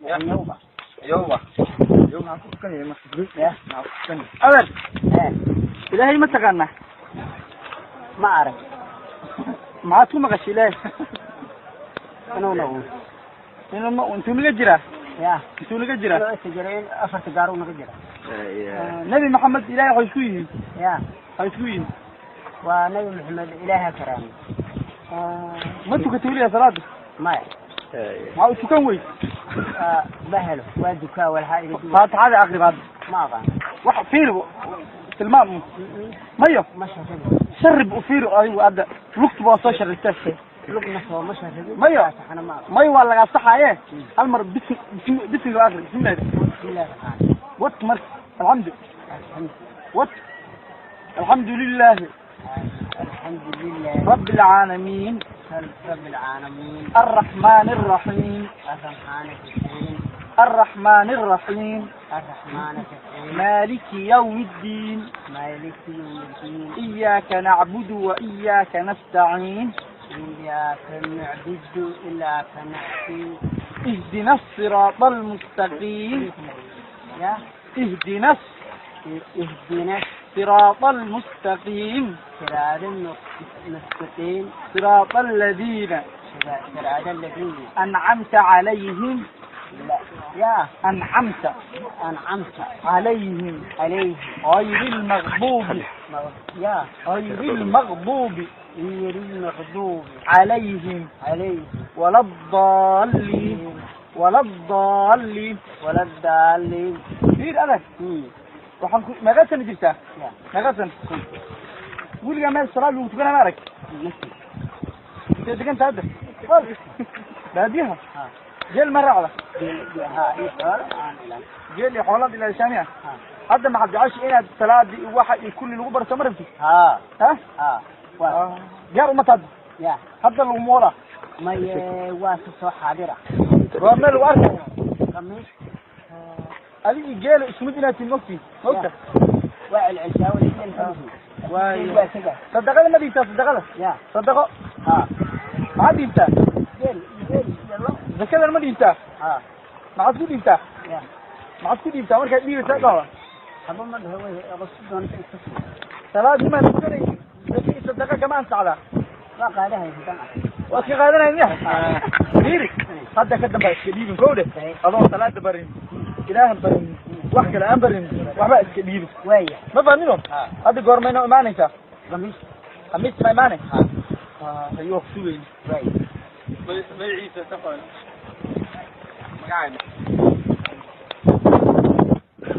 Yowba. Yowba. Yow maxaa ku tukanaya marka? Ya. Maxaa ku tukanaya? Adeer. Eh. Ilaahay ma taqaanaa? Ma arag. Maxaad ku maqashay Ilaahay? Inuu nagu. Inuu ma intuu naga jiraa? Ya. Intuu naga jiraa? Inuu inta jiray afarta gaar uu naga jira. Nabi Maxamed Ilaahay waxay isku yihiin. Ya. Waxay isku yihiin. Waa Nabi Maxamed Ilaaha karaamay. Ma tukatay weligaa salaada? Maya. Maxaa u tukan weyd? Ma helo. Waa dukaa walxa iga duwa. Faatixada aqri baad. Ma aqaan. Wax fiiri tilmaam mayo. Ma sharribin. Sharib u fiiri adigu hadda lugtu waa soo sharribtay. Lugna soo ma sharribin. Mayo. Faatixana ma aqaan. Mayo waa lagaa saxaaye. Hal mar bismi bismi bismiga aqri bismillahi. Bismillahi rahmaani. Wat mar alxamdu. Alxamdu. Wat alxamdu lillahi. الحمد لله رب العالمين. رب العالمين. الرحمن الرحيم. الرحمن الرحيم. الرحمن الرحيم. الرحمن الرحيم. مالك يوم الدين. مالك يوم الدين. إياك نعبد وإياك نستعين. إياك نعبد إياك نستعين. اهدنا الصراط المستقيم. يا اهدنا اهدنا الصراط المستقيم. صراط المستقيم. صراط الذين صراط الذين أنعمت عليهم. لا يا أنعمت أنعمت عليهم عليهم غير المغضوب يا غير المغضوب غير المغضوب عليهم عليهم ولا الضالين ولا الضالين ولا الضالين. fiir adag waxaan ku meeqa sano jirtaa? Meeqa sano? Weligaa meel salaad lagu tukana ma arag? Intee deganta hadda? Baadiyaha? Geel ma raacda? Geel iyo xoolaad ilaalishaamiya? Hadda maxaad jeceshay inaad salaadii iyo waxa iyo kulli lagu barto ma rabtid? Ha. Ha? Ha. Diyaar uma taad? Ya. Hadda laguma wadaa? Maye waa ka soo xaadira. Waa meel lagu arkay. Khamiis. Adigi geela isku mid inaad tihin mogtiin mogta? Waa celcelshaa wala Waay. Sadaqada ma dhiibtaa sadaqada? Ya. Sadaqo? Ha. Maxaad dhiibtaa? Geel geel iyo lo. Zakadan ma dhiibtaa? Ha. Maxaad ku dhiibtaa? Ya. Maxaad ku dhiibtaa markaad dhiibaysaa dhahda? Haba ma dhaho way qof doonta iska sii. Salaadii maan tukanaynin zaka iyo sadaqa kama anfacdaa? Waa qaadahay hadan. Waa iska qaadanaya miya? Fiiri hadda ka dambaa iska dhiibin kow dheh adoo salaada barin ilaahan barin wax kale aan barin waxba iska dhiibin. Waaya. Ma fahmino? Hadda goorma inoo imaanaysaa? Khamiis. Khamiis ma imaanay? Ayuu ku sugayni. Waaya. Magaciisa taqoon. Magacayda.